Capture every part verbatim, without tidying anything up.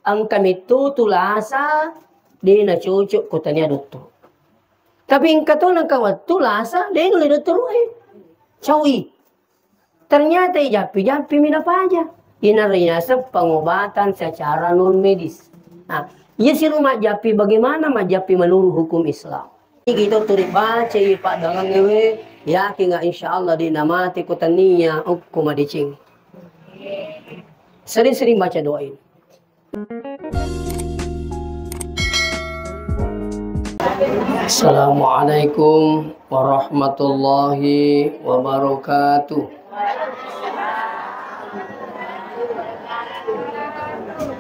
engka metto tu lasa de' nacocok ko tania dottoro. Tapi engka to nengka wettu lasa de' nulle dottoroe. Caui. Ternyata ijappi-jappi mi napaja. Inaro inaseng pengobatan secara non medis. Nah, iya siru majjappi, bagaimana majjappi menurut hukum Islam? Iki to turi baca i paddangang ewe, yakin nggak insya Allah de' namate ko tania okko madeceng. Sering-sering baca doa ini. Assalamualaikum warahmatullahi wabarakatuh.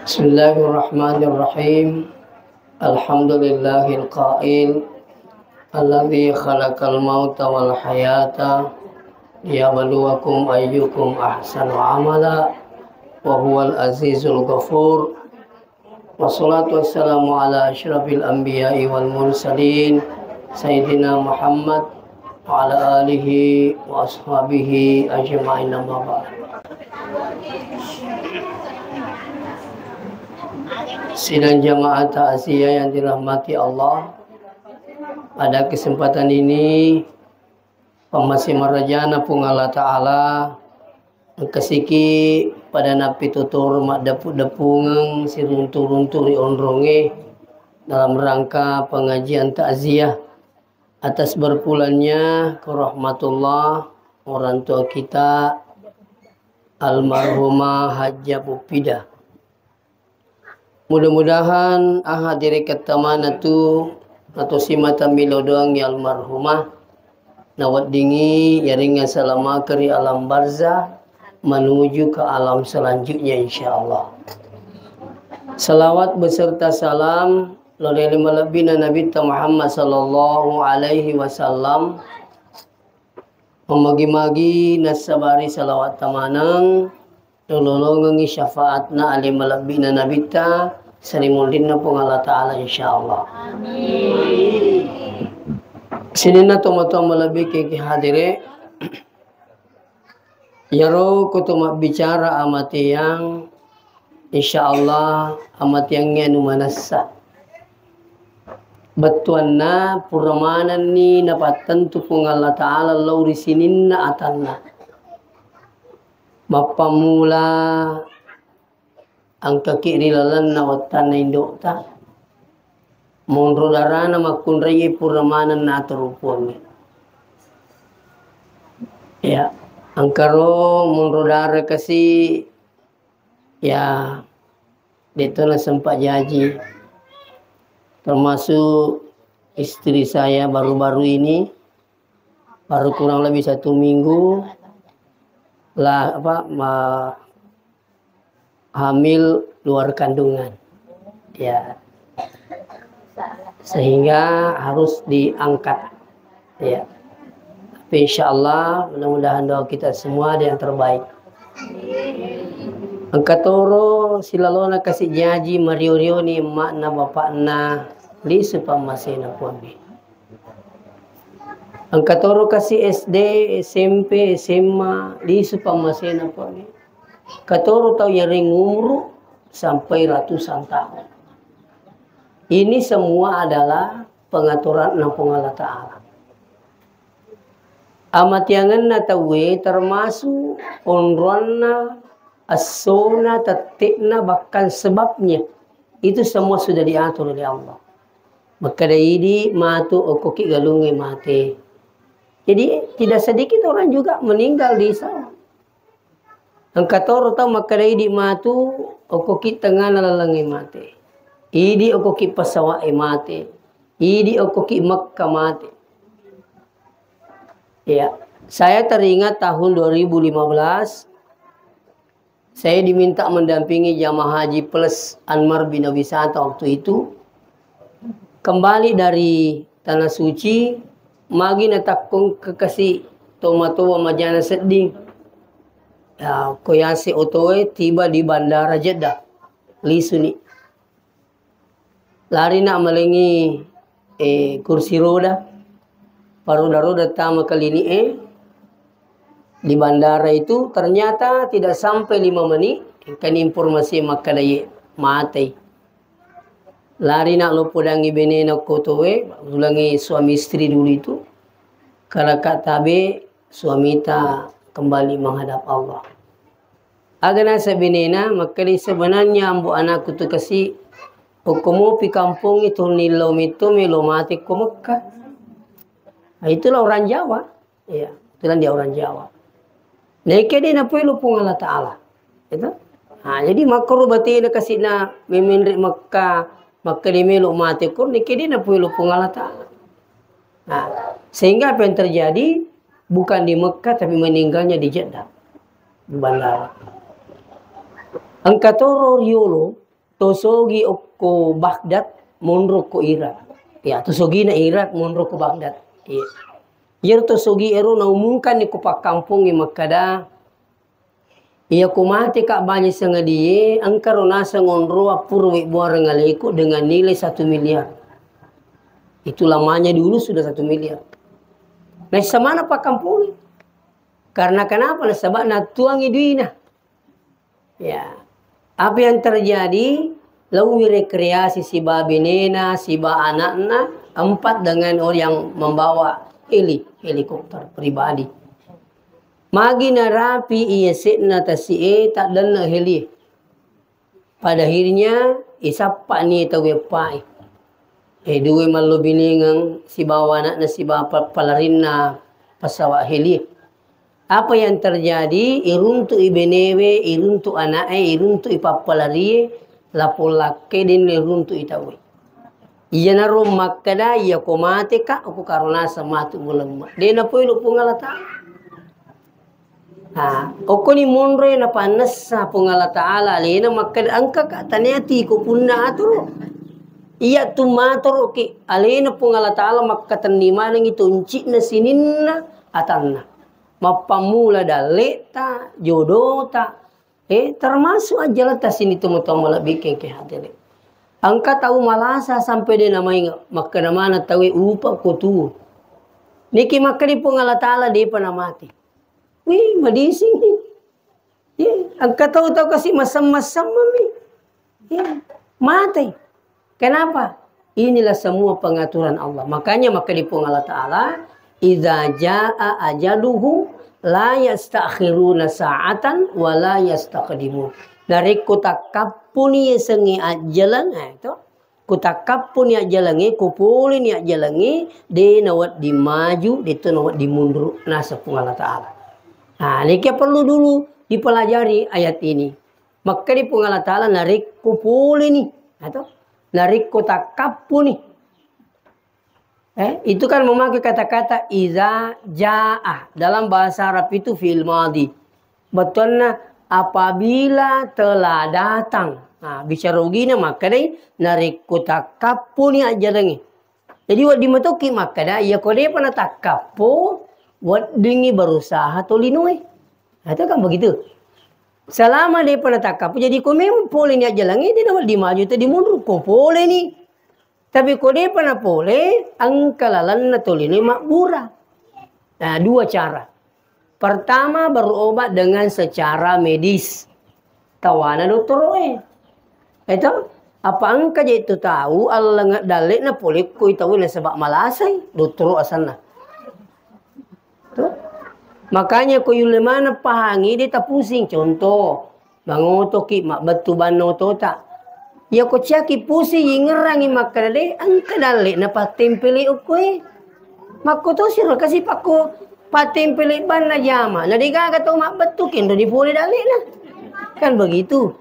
Bismillahirrahmanirrahim. Alhamdulillahil qail, alladzi khalaqal mauta wal hayata liyabluwakum ayyukum ahsanu amala wa huwal azizul ghafur. Wassalatu wassalamu ala asyrafil anbiya'i wal mursalin, Sayyidina Muhammad wa ala alihi wa ashabihi ajma'in, amma ba'd. Sidang jamaah takziah yang dirahmati Allah, pada kesempatan ini, pammase marajana Puang Allah Ta'ala, engkasiki pada nappituturu maddepu-depungeng siruntu-runtu ri onrongnge dalam rangka pengajian takziah atas berpulangnya ke rahmatullah orang tua kita, almarhumah Hajjah Pupida. Mudah-mudahan aha direkeng tamana tu atau simata milo doangi almarhumah, naweddingi yaringa salamaka ri alam barzah menuju ke alam selanjutnya, insyaallah. Salawat beserta salam lao ri malebbina Nabitta Muhammad sallallahu alaihi wasallam, mamagi-magi nassabari salawat tamaneng, lolongengngi syafaatna ale malebbina Nabitta, sarimunrinna Puang Allah Ta'ala, insyaallah. Amin. Sininna tomatoa malebbi kiki hadire, iyaro ko to mabbicara amateang, insyaallah amateangnge anu manessa. Bettuanna pura manenni napattentu Puang Allah Ta'ala lao ri sininna atanna. Mappammula engkaki ri lalenna wettanna indo'ta. Monro darana makkunraie pura maneng naatoro Puangnge. Ya, engkaro monro dara kasi, ya, de'to nasempa jaji. Termasuk istri saya baru-baru ini, baru kurang lebih satu minggu, lah, apa, ma-, hamil luar kandungan. Ya. Sehingga harus diangkat. Ya. Tapi insyaallah, mudah-mudahan doa kita semua ada yang terbaik. Engka toro silalona kasi jaji mario-rioni emma'na bapa'na lisu pammasena Puangnge. Engka toro kasi S D, S M P, S M A, lisu pammasena Puangnge. Engka toro tau yareng umuru sampai ratusan tahun. Ini semua adalah pengaturan Puang Allah Ta'ala. Amateangenna tauwe termasuk onroanna, essona, tette'na, bahkan sebabnya. Itu semua sudah diatur oleh Allah. Makkeda idi matu okkoki galungnge mate. Jadi, tidak sedikit orang juga meninggal di sana. Engka toro tau makkeda idi matu okkoki tengngana lalengnge mate. Idi okkoki pesawat e mate. Idi okkoki Mekka mate. Ya, saya teringat tahun dua ribu lima belas, saya diminta mendampingi jamaah haji plus Anmar bin Abi Sa'ad waktu itu. Kembali dari Tanah Suci, magi natakkong kekasi tomatoa majana sedding. Ya, ko yase otoe tiba di Bandara Jeddah. Lisuni. Larina malengi, eh, kursi roda, paroda-roda tama klinik, eh, di bandara itu, ternyata tidak sampai lima menit, engkani informasi makkeda ye. matei. Lari na' lo podangngi benena ko towe, ulangi suami istri dulu itu, karena kak tabe suamita kembali menghadap Allah. Aga naseng benena, makkeda, "Sebenarnya ambo anakku tu kasi, okko mopi kampongnge tonni lao metto melo mate ko Mekka." Nah, itulah orang Jawa. Iya, itulah dia orang Jawa. Naike de napoelo Puang Allah Ta'ala. Itu. Nah, jadi makkoro batena kasina memenre Mekka, makkeda melo mate ko, naike de napoelo Puang Allah Ta'ala. Nah, sehingga apa yang terjadi? Bukan di Mekah, tapi meninggalnya di Jeddah, di bandara. Engka toro riolo, tosogi okko Baghdad, monro ko Irak. Ya, tosogina Irak, monro ko Baghdad. Iya. Iyaro tosogi ero naumumkan ni ko pakkampongnge makkada, "Iya ko mate ka baja sangadie, engka ro naseng onroa pura webbuareng aleku dengan nilai satu miliar." Itu lamanya dulu sudah satu miliar. Naissamana pakkampongnge. Karena kenapa? Nasaba natuangi duina. Ya. Apa yang terjadi? Laui rekreasi siba benena, siba anakna, empat dengan orang yang membawa heli, helikopter pribadi. Magi narapi iyase'na tasi'e, taddenne' heli. Pada akhirnya, isappa'ni tau eppa'i. Eh, dua mallobinengeng sibawa anakna sibawa pa-, palarinna pesawat heli. Apa yang terjadi? Iruntu'i benewe, iruntu' ana'e, iruntu'i pappalarie, lapong lakke denni iruntu'i tauwe. Iyanaro makkeda, "Iya ko mate ka, okko karo naseng matu ulemme." De napoelo Puang Allah Ta'ala. Nah, okkoni monroe napannessa Puang Allah Ta'ala alena makkeda, "Engka ka taniati ko punna atoro." Iya tu matoroki alena Puang Allah Ta'ala makkatenni manengi tunci'na sininna atanna. Mappammula dalle'ta, jodota, eh, termasuk ajjalanta sini tomatoa malebbi kengke hadere. Engka tau malasa sampai de namainga, makkeda maneng tauwe, "Upa ko tuo." Niki makkeda Puang Allah Ta'ala depa namati. Wih, madising ni. Iya, engka tau-tau kasi masem-masem mi. Iya, mate. Kenapa? Inilah semua pengaturan Allah. Makanya maka di Puang Allah Ta'ala, "Idza jaa ajaluhu la yastakhiruna sa'atan wa la yastaqdimun." Narekko takkappuni yasengnge ajjaleng, eh, to. Ko takkappuni ajjalengnge, ko poleni ajjalengnge, de nawedding maju, de to nawedding mundur, naseng Puang Allah Ta'ala. Nah, niki perlu dulu dipelajari ayat ini. Makkeda Puang Allah Ta'ala, narekko poleni, atau narekko takkappuni. Eh, itu kan memakai kata-kata iza jaa. Dalam bahasa Arab itu fi'il madhi. Bettuanna apabila telah datang. Nah, bicara ugina makkedai narekko takkappuni ajjalengnge. Jadi wedding matoki makkeda, iya ko depa natakkappo, weddingngi berusaha tolinoe. Nah, itu kan begitu. Selama depa natakkappo, jadi ko memang poleni ajjalengnge, de nawedding maju, te dimundur, ko poleni. Tapi ko depa napole, engka lalenna tolinoe mabbura. Nah, dua cara. Pertama, berobat dengan secara medis. Tawana dottoroe. Eto, apa engka je tu tau alleng dalle'na pole ko tau nasaba malasai, dottoro asanna. Tuh. Makanya ko yulle maneng pahangi de tapusing. Contoh, mangotoki mabbettu banna otota. Iya ko ciaki pusing, ingerangi makkeda de, engka dalle'na pattempele okkoe. Makko tosi ro kasi pakko pattempele banna jama. Na de gaga tau mabbettu kenro dipole dalle'na. Kan begitu.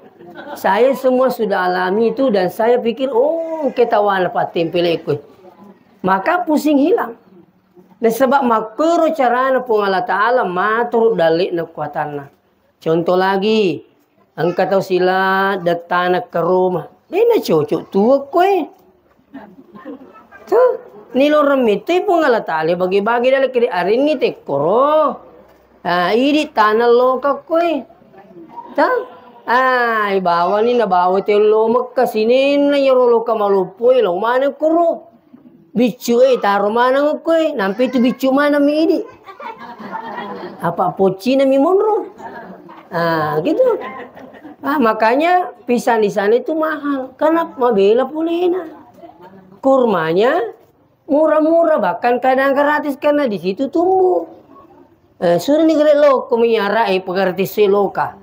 Saya semua sudah alami itu dan saya pikir, oh, engka tawana pattempele okkoe. Maka pusing hilang. Nasaba makkoro carana Puang Allah Ta'ala maturu dalle'na kuatanna. Contoh lagi, engka tau sila dattana ke Roma. De nacocok tuo koe. Tuh, niloreng metto Puang Allah Ta'ala bagi-bagi dalle' kede arinni tekkoro. Ah, idi tanah loka koe. Tuh, ah, ibawani nabawa tello Mekka sininna yaro loka maloppoe lo maneng koro. Biccu e taro maneng okkoe, nampe tu biccu maneng mi idi. Apa poccina mi monro. Ah, gitu. Ah, makanya pisang di sana itu mahal karena mabela polena. Kurmanya murah-murah, bahkan kadang gratis karena di situ tumbuh. Eh, suro ni gare loko miara, eh, pegerti si loka.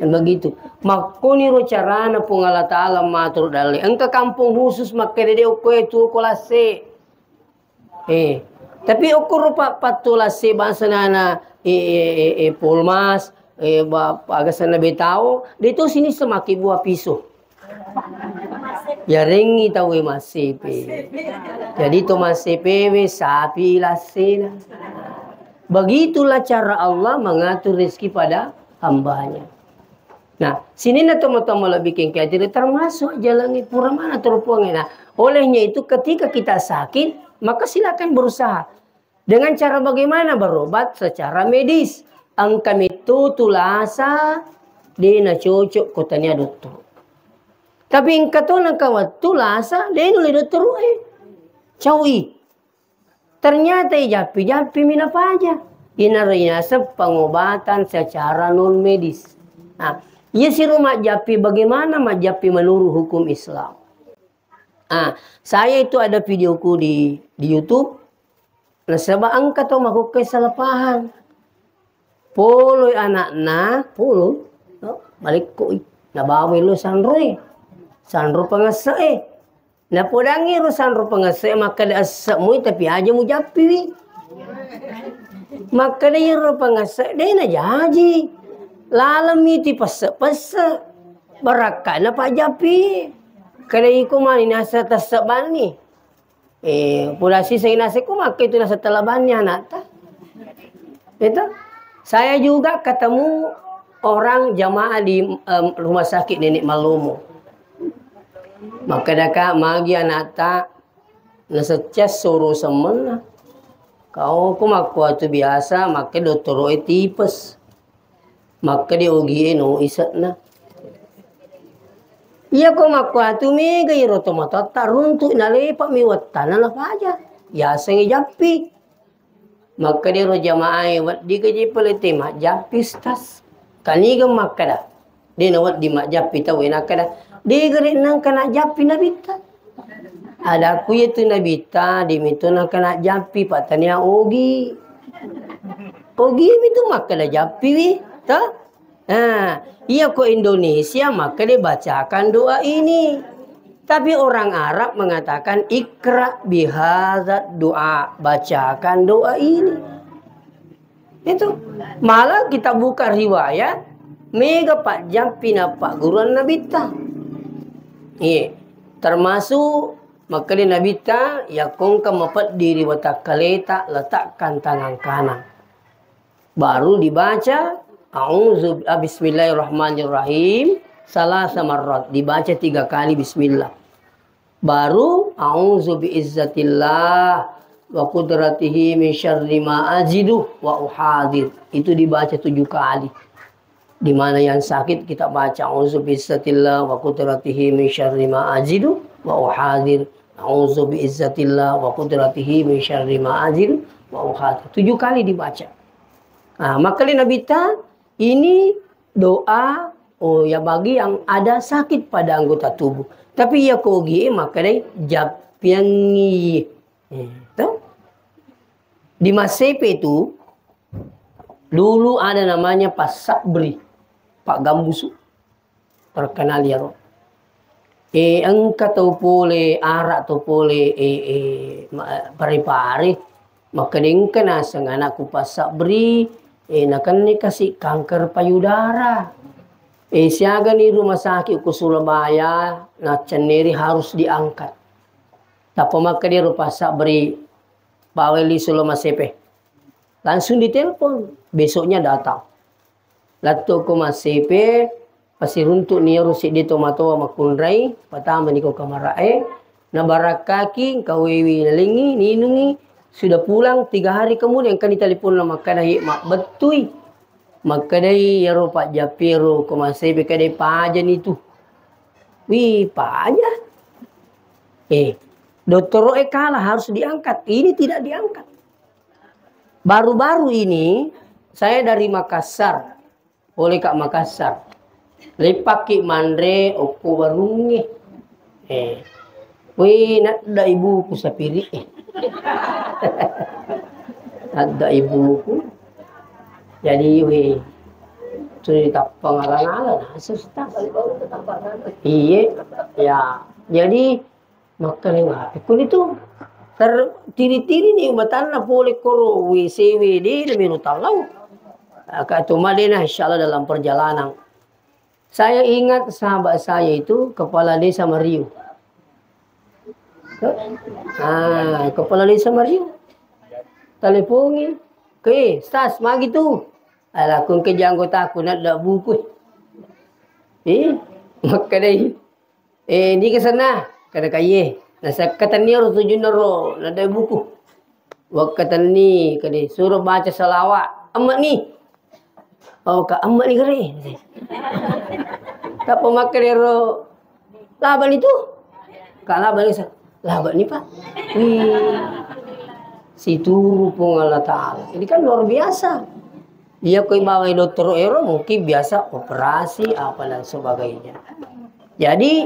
Kan begitu. Makkoniro carana Puang Allah Ta'ala matur dalle. Engka kampung khusus makkeda de okko e tuo ko lasse. Eh, tapi okko rupa pattu lasse bangsa nana, eh, eh, eh, eh, Polmas, eh, ba-, bagasanna Betao, de to sini semaki buah piso. Yarengngi tauwe massepe. Jadi to massepewe sapi lassena. Begitulah cara Allah mengatur rezeki pada hambanya. Nah, sininna tomatoa malebbi kengkatiri termasuk jalangi pura mana terpuangi. Nah, olehnya itu ketika kita sakit, maka silakan berusaha. Dengan cara bagaimana? Berobat secara medis. Engka mettu tulasa de na cocok ko tania dokter. Tapi engka to nengka wettu lasa de nulle dokter e. Caui. Ternyata ijappi-jappi mi napaja. Inaro inaseng pengobatan secara non medis. Nah, iya siro majjappi, bagaimana majjappi menurut hukum Islam? Ah, saya itu ada videoku di, di YouTube. Nasaba engka to makokkoe salah paham. Poloi anakna, polo, no, balekkoi. Nabawai lo sanroe. Sanro pangesse e. Napodangi ro sanro pangesse e, makkeda esse mui tapi aja mujappiwi. Makkeda iro pangesse de najaji. Laleng miti pesse-pesse. Barakkana pajappi. Kada iko mani nasa tesse banni. Eh, pura siseng nase ku makke tu nasa tella banni anakta. Itu. Saya juga ketemu orang jamaah di, em, rumah sakit Nenek Malomo. Makkeda ka magi anakta nasecca soro semmenna. Kau ku makkuatu biasa makke dottoro e tipes. Makkeda ogie no ise'na. Iya ko makkuatu mega iro tomatoatta runtu nalepa mi wettana napaja. Yasengnge jappi. Makkeda ro jamaah e, wedding gaji pelete majjappi, Ustaz. Kaniga makkeda, de nawedding majjappi tau e, nakkeda, de gare nangka najjappi nabitta. Adakku iya tu nabitta, de mito nangka najjappi, pattania ogi. Ogi mi tu makkeda jappi wi, to? Nah, iya ko Indonesia makkeda bacakan doa ini. Tapi orang Arab mengatakan, "Iqra bihadza doa," bacakan doa ini. Itu. Malah kita buka riwayat, mega pajjappi napagguruan nabitta. Iya. Termasuk makkeda nabitta, yakko engka mapeddi ri watakkaleta, letakkan tangan kanan. Baru dibaca, a'udzu, ah, bismillahirrahmanirrahim, salasa marrat. Dibaca tiga kali bismillah. Baru, a'udzu biizzatillah wa qudratihi min syarri ma ajidu wa uhadir. Itu dibaca tujuh kali. Di mana yang sakit kita baca, a'udzu biizzatillah wa qudratihi min syarri ma ajidu wa uhadir. A'udzu biizzatillah wa qudratihi min syarri ma ajidu wa uhadir. Tujuh kali dibaca. Nah, makkeda nabitta, ini doa, oh, ya, bagi yang ada sakit pada anggota tubuh. Tapi iya ko ogi e makkedai jappiangngi. Eh, to? Di Massepe itu dulu ada namanya Passabri, Pak Gambusu. Terkenal iyaro. Eh, engka tau pole, araq tau pole, eh, eh, ma-, pare-pare. Makkeda engka naseng anakku Passabri, eh, nakenni kasi kanker payudara. Eh, siagani rumah sakit ku Surabaya, naccenneri harus diangkat. Tappa makkeda ro Passabri, baweli solo Massepe. Langsung ditelepon, besoknya datang. Lettu ko Massepe, pasiruntu'ni iyaro seddi tomatoa makkunrai, patamani ko kamara'e, nabarakkaki, engka wewi nalengngi, ninungi, sudah pulang, tiga hari kemudian engkani teleponna makkeda, "Ye, mabbettui." Makkedai iyaro pajjappiero ko Massepe, kedai, "Pajani tu." "Wih, paja?" Eh, dottoro'e kalah harus diangkat. Ini tidak diangkat. Baru-baru ini saya dari Makassar, oleh Kak Makassar. Leppakki manre okko warungnge. Eh. Weh, nadda ibuku sapiri. Nadda ibuku. Jadi, weh, sudah ditappang ala-ala, nah, susah. Iye, ya. Jadi, makanya ngapi kuni tu. Ter-, tiri-tiri ni matanna pole koro W C W D na melo tallau. Aka tu madena, insya Allah dalam perjalanan. Saya ingat sahabat saya itu kepala desa Mario. Ah, kepala desa Mario. Telepongi. Ke, Stas, magi tu. Ala kun ke janggo taku nak dak buku. Eh, makanya. Eh, ni ke sana, kada kaye. Nasakkatenni ro tujunna ro, nadda buku. Wakkatenni, kade, suruh baca salawat. Emma ni. Oh, ka emma ni kare. Tappa makkeda ro, laba ni tu. Ka laba ni sa-, laba ni, Pak. Wih. Situru Puang Allah Ta'ala. Ini kan luar biasa. Iya, koi bawai dokter ero mungkin biasa operasi, apa dan sebagainya. Jadi,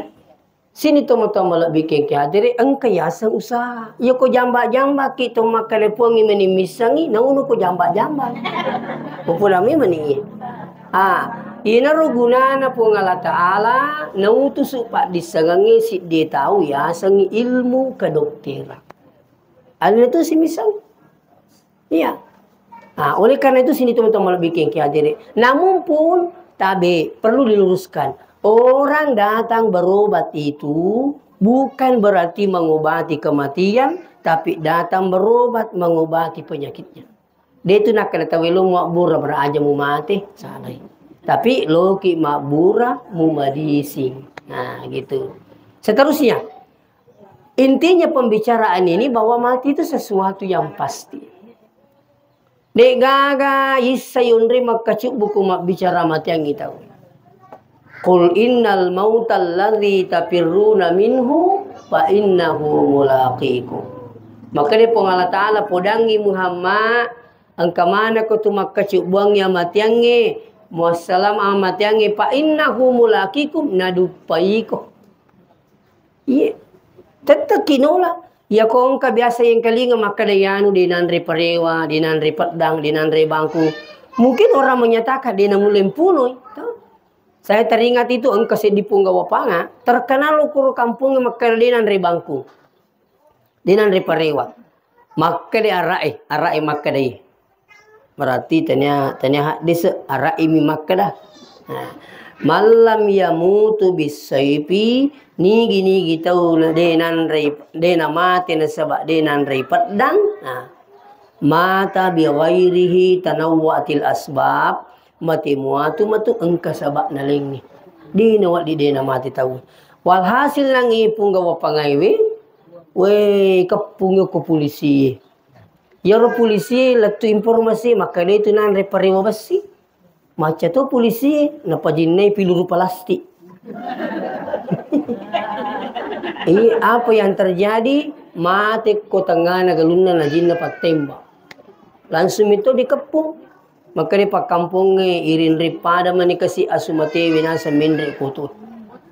sini tomatoa malebbi kengke hadere, engka yaseng usaha. Iya ko jamba-jamba ki to makkalepongi meni missengi, nauno ko jamba-jamba. Populami meni. Ah, inaro gunana Puang Allah Ta'ala, nautusu paddissengengnge siddi tau yasengi ilmu kedokteran. Alena tu si missengi. Iya. Nah, oleh karena itu sini teman-teman lebih kengki hadiri. Namun pun tabe perlu diluruskan. Orang datang berobat itu bukan berarti mengobati kematian, tapi datang berobat mengobati penyakitnya. De tu nakkeda tawwe lo mabbura beraja mu mate, salai. Tapi loki mabbura mu madising. Nah, gitu. Seterusnya, intinya pembicaraan ini bahwa mati itu sesuatu yang pasti. De'gaga issai onroi makkacubbu ko mabbicara mateangngi tau. Qul innal mautal ladzi tafirruna minhu fa innahu mulaqikum. Makkeda Puang Allah Ta'ala, podangngi Muhammad, engka manako tu makkacubbuangngi amateangnge, muassalam amateangnge, fa innahu mulaqikum, naduppaiko. Iye. Tettekki nola. Iya ko engka biasa yengkalinga makkeda yanu de nanre parewa, de nanre peddang, de nanre bangkung. Mungkin orang menyatakan de namulle mpunoi, to. Saya teringat itu engka seddi punggawa panga, terkenal ukuru kampungnge makkeda de nanre bangkung. De nanre parewa. Makkeda ara'e, ara'e makkeda i. Berarti tania, tania haddese, ara'imi makkeda. Nah, mallam yamutu bissaifi, nigi-nigi tau na de nanrei, de namate nasaba de nanrei peddang. Nah, mata bi ghairihi tanawwa'atil asbab, mate muatu matu engka sabab nalengngi. De nawaddi de namate tau. Walhasil nangi punggawa pangaiwe, we keppungi ko polisi. Iyaro polisi lettu informasi, makkeda itu nanre parewa bessi. Macca to polisi, napajinnai piluru plastik. Iya, apa yang terjadi? Mate ko tengana galunna najinna pattembak. Langsung itu dikepung. Makkeda pakkampongnge, irinring pada mani kasi asu matewe naseng menre koto.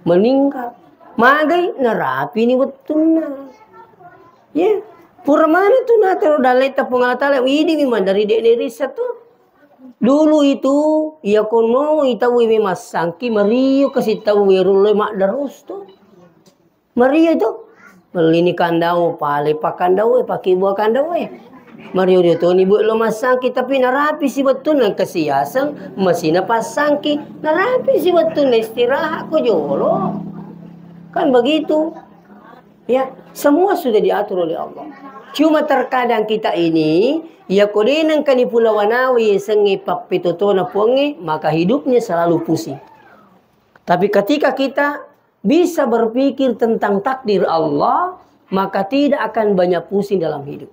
Meninggal. Magai narapini wettunna. Ya, pura mana tu nataro daleta Puang Allah Ta'ala, widimi mandari de nerisa tu. Dulu itu, iya kono itau iwe massangki, mario kasi tau werulle maddarus tu. Mario itu. Mellini kandau, pale pakandau, pake buah kandau. Mario dia tu ni buat lo massangki, tapi narapi si wettunna kasiaseng, masina passangki, narapi si wettunna istirahat ko jolo. Kan begitu. Ya, semua sudah diatur oleh Allah. Cuma terkadang kita ini, ya ko de nengkani pulawanawi sengnge pappetotona Puangnge, maka hidupnya selalu pusing. Tapi ketika kita bisa berpikir tentang takdir Allah, maka tidak akan banyak pusing dalam hidup.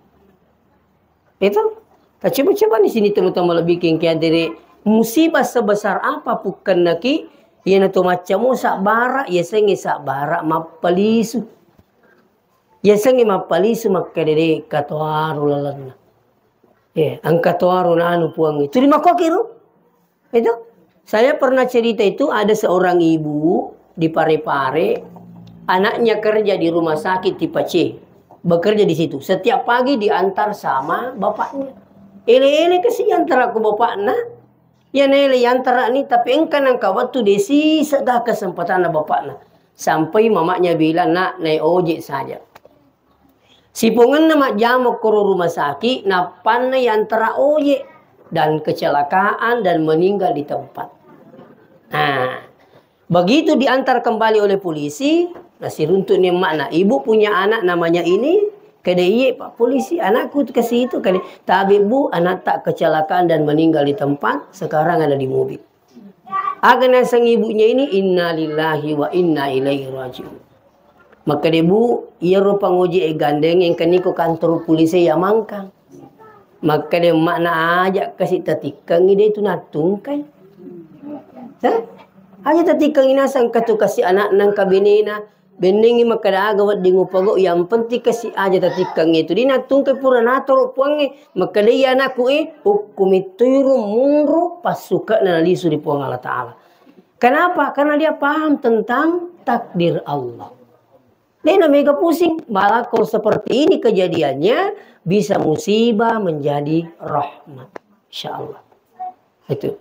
Itu, tacoba-coba ni sini teman-teman lebih kengki adere musibah sebesar apa pukennaki, iya na to macca mo sabbara, iya sengnge sabbara mappalisu. Iya sengnge mappalisu makkeda de katoaro lalenna. Eh, engka toaro nanu Puangnge. Tuli makkokiro? Itu? Saya pernah cerita itu, ada seorang ibu di Parepare, anaknya kerja di rumah sakit tipe C, bekerja di situ. Setiap pagi diantar sama bapaknya. Ele-ele kasi yantar aku bapakna, ya nele yantar ni, tapi engka nangka waktu desi sedah kesempatanna bapakna. Sampai mamanya bilang, "Nak, naik ojek saja." Sipongenna majjama koro rumah sakit, nappanna yantara ojek dan kecelakaan dan meninggal di tempat. Nah, begitu diantar kembali oleh polisi, nasiruntuk ni emakna, "Ibu punya anak namanya ini?" Kede, "Iye, Pak Polisi, anakku ke situ." Kede, "Tabe, Bu, anak tak kecelakaan dan meninggal di tempat, sekarang ada di mobil." Aga naseng ibunya ini, innalillahi wa inna ilaihi rajiun. Makkeda, "Bu, iyaro pangoji e gandeng engka niko kantor polisi ya mangkang." Makkeda emakna, "Aja kasi tatikkengi de tu nattungkai." Hah? Aja tatikkengi naseng katu kasi anak nang kabenena. Bennengngi makkeda aga wedding upogau, yang penting kasi aja tatikkengi tu. Di nattungkai pura natoro puangnge. Makkeda, "Iya anakku e, ukkumittui ro munro passuke'na nalisu ri Puang Allah Ta'ala." Kenapa? Karena dia paham tentang takdir Allah. Dia mega pusing. Malah kalau seperti ini kejadiannya, bisa musibah menjadi rahmat. Insya Allah. Itu.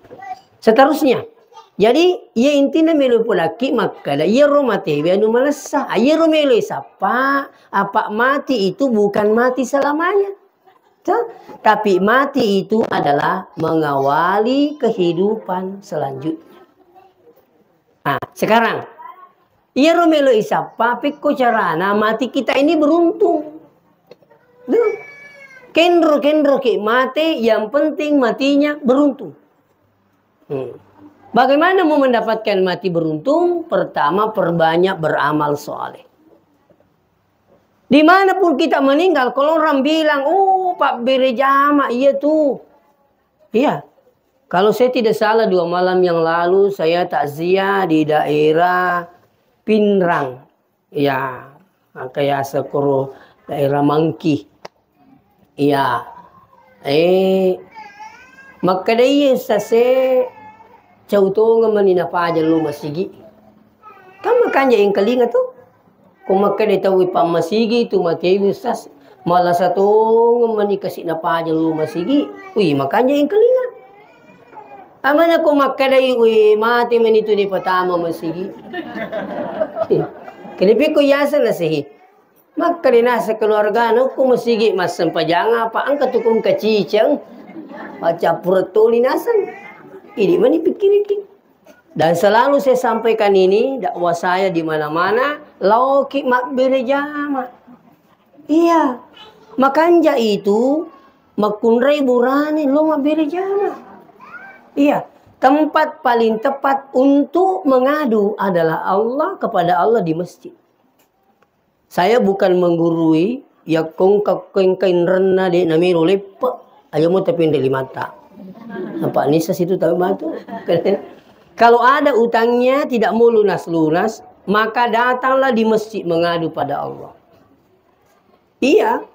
Seterusnya. Jadi, iya intinya melo polaki makkeda, iya ro matewe anu malessa. Iya ro melo sappa, apa mati itu bukan mati selamanya. Tuh? Tapi mati itu adalah mengawali kehidupan selanjutnya. Nah, sekarang, iyaro melo isappa, pekko carana mati kita ini beruntung. Tuh. Kenro-kenro ke mate, yang penting matinya beruntung. Hmm. Bagaimana mau mendapatkan mati beruntung? Pertama, perbanyak beramal soleh. Dimanapun kita meninggal, kalau orang bilang, "Oh, Pak Bere Jama, iya tuh." Iya. Kalau saya tidak salah, dua malam yang lalu saya takziah di daerah Pinrang. Iya, kayak sekuru daerah Mangki. Iya. Eh, makkedai sase cau tongeng mani napaja lo masigi. Kan makanja engkalinga tu. Ko makkeda tau pammasigi tu matewi, Ustaz, malasa tongeng mani kasi napaja lo masigi. Wi, makanja engkalinga. Amana ko makkedai, "Wi, mate mani tu dipatama masigi." Kenapa ko yaseng nasehi? Makkeda naseng keluargana, ko masigi massempajang apa engka tukung kaciceng. Pacappur toli naseng. Ini mani pikiriki. Dan selalu saya sampaikan ini, dakwah saya di mana-mana, laoki mabbere jama. Iya, makanja itu makkunrai burane lo mabbere jama. Iya, tempat paling tepat untuk mengadu adalah Allah, kepada Allah di masjid. Saya bukan menggurui, yakko engka, engka inrenna de namelo leppe, aja mo tapinre limata. Apa nisa situ tahu matu. Kalau ada utangnya tidak mau lunas-lunas, maka datanglah di masjid mengadu pada Allah. Iya,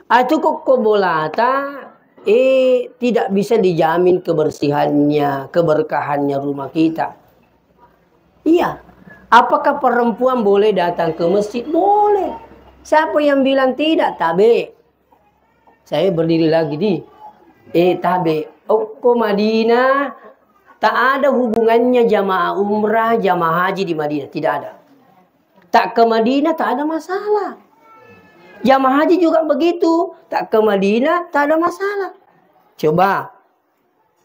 atu kokko bolata, eh, tidak bisa dijamin kebersihannya, keberkahannya rumah kita. Iya. Apakah perempuan boleh datang ke masjid? Boleh. Siapa yang bilang tidak? Tabe. Saya berdiri lagi di. Eh, tabe. Okko Madinah, tak ada hubungannya jamaah umrah, jamaah haji di Madinah. Tidak ada. Tak ke Madinah, tak ada masalah. Jamaah haji juga begitu. Tak ke Madinah, tak ada masalah. Coba,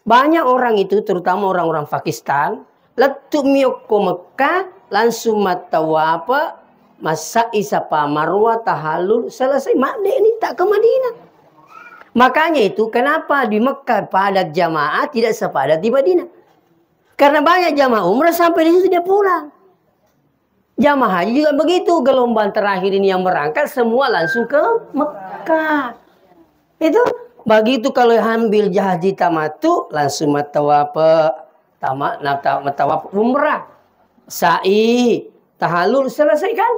banyak orang itu, terutama orang-orang Pakistan, lettu miokko Mekah, langsung mattawape, massai Safa Marwah, tahallul, selesai, madde ni tak ke Madinah. Makanya itu, kenapa di Mekah padat jamaah tidak sepadat di Madinah? Karena banyak jamaah umrah sampai di situ dia pulang. Jamaah haji juga begitu, gelombang terakhir ini yang berangkat, semua langsung ke Mekah. Itu begitu kalau ambil haji tamattu, langsung mattawape, tama-, nata-, mattawape umrah. Sa'i, tahallul, selesai kan?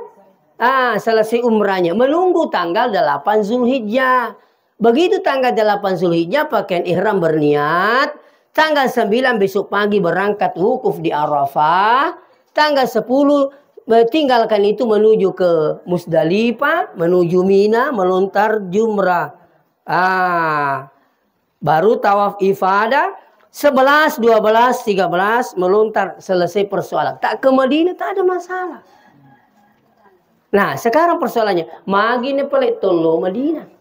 Ah, selesai umrahnya. Menunggu tanggal delapan Zulhijjah. Begitu tanggal delapan Zulhijjah, pakaian ihram berniat, Tanggal sembilan besok pagi berangkat wukuf di Arafah. Tanggal sepuluh, eh, tinggalkan itu menuju ke Musdalifah, menuju Mina, melontar jumrah. Ah, baru tawaf ifadah, sebelas, dua belas, tiga belas, melontar, selesai persoalan. Tak ke Madinah, tak ada masalah. Nah, sekarang persoalannya, magi ne pale tollo Madinah.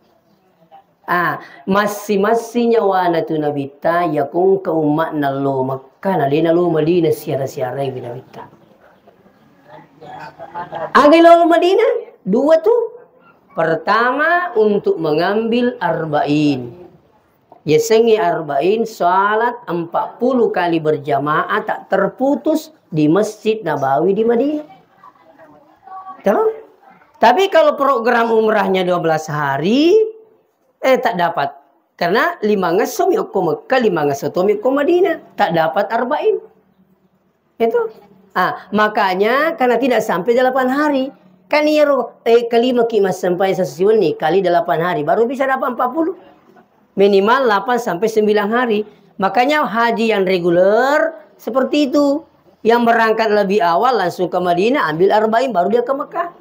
Ah, massi-massi nyawana tu Nabitta, yakung ke umma'na lo Makkah, na dena lo Madinah siara-siarai Nabitta. Aga lo Madinah? Dua tu. Pertama, untuk mengambil arba'in. Yasengnge arba'in, salat empat puluh kali berjamaah tak terputus di Masjid Nabawi di Madinah. Terus? Tapi kalau program umrahnya dua belas hari, eh, tak dapat. Karena lima ngesso mi okko Mekah, lima ngesso to mi okko Madinah. Tak dapat arba'in. Itu. Ah, makanya karena tidak sampai delapan hari. Kan iyaro, eh, kelima ki massempajang sessi wenni kali delapan hari, baru bisa dapat empat puluh. Minimal delapan sampai sembilan hari. Makanya haji yang reguler seperti itu. Yang berangkat lebih awal langsung ke Madinah, ambil arba'in, baru dia ke Mekah.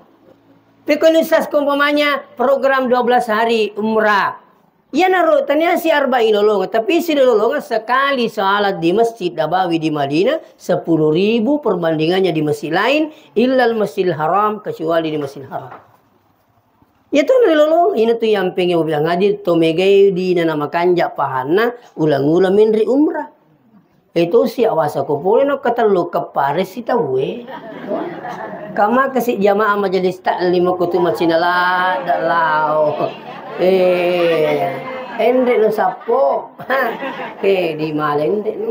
Tapi kalau Ustaz, umpamanya program dua belas hari umrah, iyanaro tania si arba'in lolongeng, tapi si lolongeng sekali salat di Masjid Nabawi di Madinah, sepuluh ribu perbandingannya di masjid lain, illal Masjidil Haram, kecuali di Masjidil Haram. Iya tu nalolongeng, ina tu yang pengen bilang hadir, to megai di nana makanja pahanna, ulang-ulang menri umrah. Itu si awasa ko pole no ketellu kepare si tauwe. Kama kasi jamaah majelis taklim ko tu macinala dak lao. Eh, endre no sappo. Eh, di male endre no.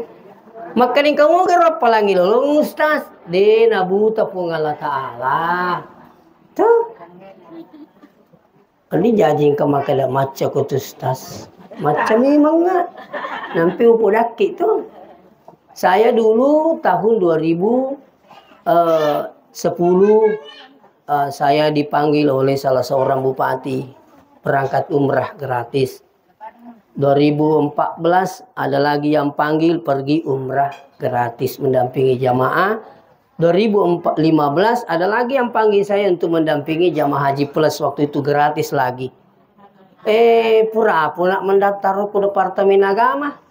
Makkaling kamu gero palangi lolong Ustaz. De nabuta Puang Allah Taala. Tuh. Ini jaji engka makkeda macca ko tu, Ustaz. Macca memang nggak. Nampi upodakki tu. Saya dulu tahun dua ribu, eh, sepuluh, eh, saya dipanggil oleh salah seorang bupati berangkat umrah gratis. Dua ribu empat belas ada lagi yang panggil pergi umrah gratis mendampingi jamaah. Dua ribu lima belas ada lagi yang panggil saya untuk mendampingi jamaah haji plus, waktu itu gratis lagi. Eh, pura apa nak mendaftar ke Departemen Agama?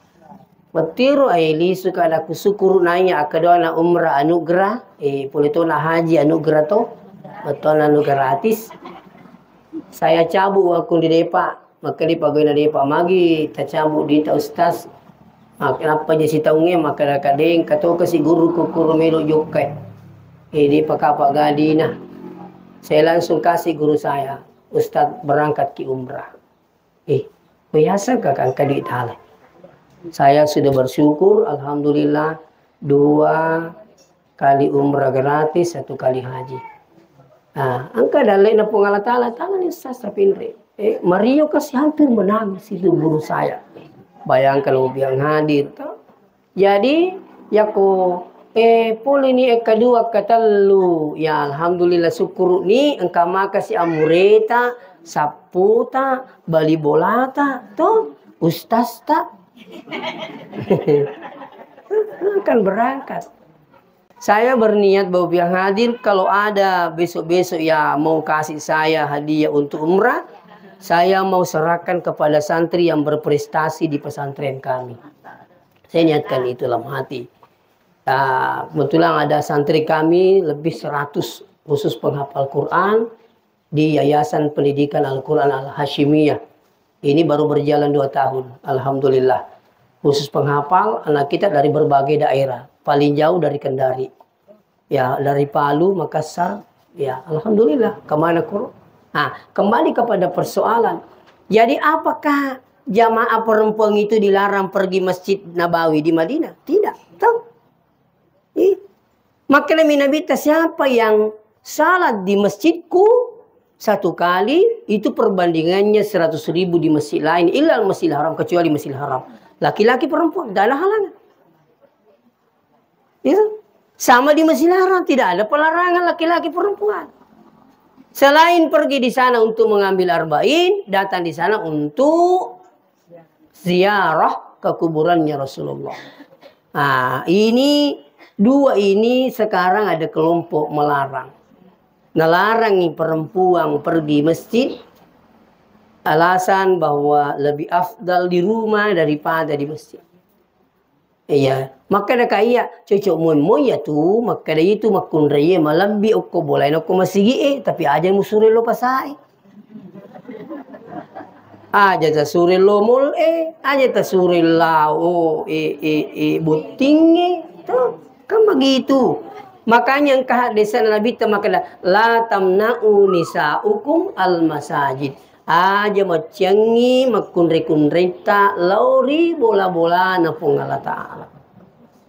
Betul, eh, lisu kada ku syukur nanya, kedua na umrah anugerah, eh, pole to na haji anugerah to, betul anu gratis. Saya cabut waktu di Depak. Makkeda pagawena Depak, magi tacabut dita Ustaz. Ah, kenapa je sitaungnge? Makkeda kadeng katoka si guru ku kuro melo jokkai. Eh, Depak kapa gadina. Saya langsung kasih guru saya, Ustaz berangkat ki umrah. Eh, biasa kakak angka duit tala. Saya sudah bersyukur, alhamdulillah, dua kali umrah gratis, satu kali haji. Nah, engka dalle'na Puang Allah Taala, tangani Ustaz Sapinre. Eh, Mario kasih hampir menangis itu guru saya. Bayangkan, mau bilang hadir, toh. Jadi, yako, eh, pole ni, eh, kedua, ketellu. Ya, alhamdulillah, syukur ni, engka maka si amureta, sapputa, bali bolata, toh, ustazta. Akan berangkat. Saya berniat bahwa yang hadir, kalau ada besok-besok yang mau kasih saya hadiah untuk umrah, saya mau serahkan kepada santri yang berprestasi di pesantren kami. Saya niatkan itu dalam hati. Ah, kebetulan ada santri kami lebih seratus khusus penghafal Quran di Yayasan Pendidikan Al-Quran Al-Hashimiyah. Ini baru berjalan dua tahun, alhamdulillah. Khusus penghafal, anak kita dari berbagai daerah, paling jauh dari Kendari. Ya, dari Palu, Makassar, ya, alhamdulillah, kemana kuro. Nah, kembali kepada persoalan. Jadi, apakah jamaah perempuan itu dilarang pergi Masjid Nabawi di Madinah? Tidak, toh. Ih, makanya Nabitta, siapa yang salat di masjidku satu kali, itu perbandingannya seratus ribu di masjid lain, illal Masjidil Haram, kecuali Masjidil Haram. Laki-laki, perempuan, tidak ada halangan. Ya. Sama di Masjidil Haram, tidak ada pelarangan laki-laki, perempuan. Selain pergi di sana untuk mengambil arba'in, datang di sana untuk ziarah ke kuburannya Rasulullah. Ah, ini, dua ini sekarang ada kelompok melarang. Nalarangi perempuan pergi masjid, alasan bahwa lebih afdal di rumah daripada di masjid. Iya, makkeda ka iya, cocok moi-moi ya tu, makkeda itu makkunrai malebbi okko bolae okko masigi e, tapi aja musure lo pasae. Aja tasure lo mall e, aja tasure lao e, e, e, botting e, to, kan begitu. Makanya engka haddese'na Nabitta makkeda, "La tamna'u nisa'ukum al-masajid." Aja macciangngi makkunrai-kunraita lao ri bola-bolana Puang Allah Ta'ala.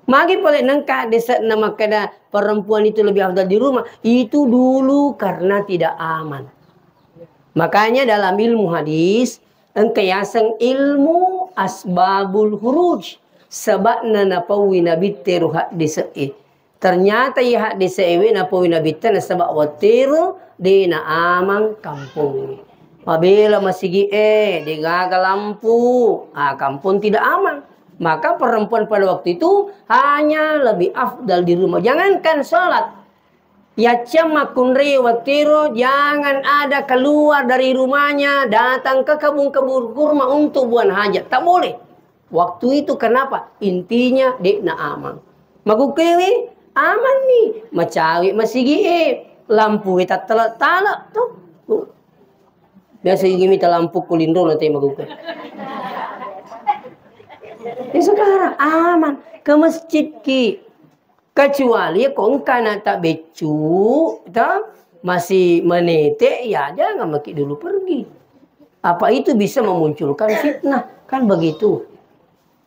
Magi pole nengka dese'na makkeda perempuan itu lebih afdal di rumah? Itu dulu karena tidak aman. Makanya dalam ilmu hadis, engka yaseng ilmu asbabul huruj, sebabna napaui Nabitte ro haddese'e. Ternyata iya haddese'ewe napaui Nabitta nasaba wattero de naamang kampongnge. Mabela masigi e, de gaga lampu, ah, kampung tidak aman. Maka perempuan pada waktu itu hanya lebih afdal di rumah. Jangankan sholat, yaccang makkunrai wattero, jangan ada keluar dari rumahnya, datang ke kebun-kebun kurma untuk buang hajat. Tak boleh. Waktu itu kenapa? Intinya, de naamang. Magukkewe, aman ni. Macawe masigi e. Lampu e tattala-tala, tuh. Biasa gigi mita lampu kulindro na te magukke. Ya sekarang aman. Ke masjid ki. Kecuali ko engka anakta beccu, to, masih menete, ya jangan maki dulu pergi. Apa itu bisa memunculkan fitnah? Kan begitu.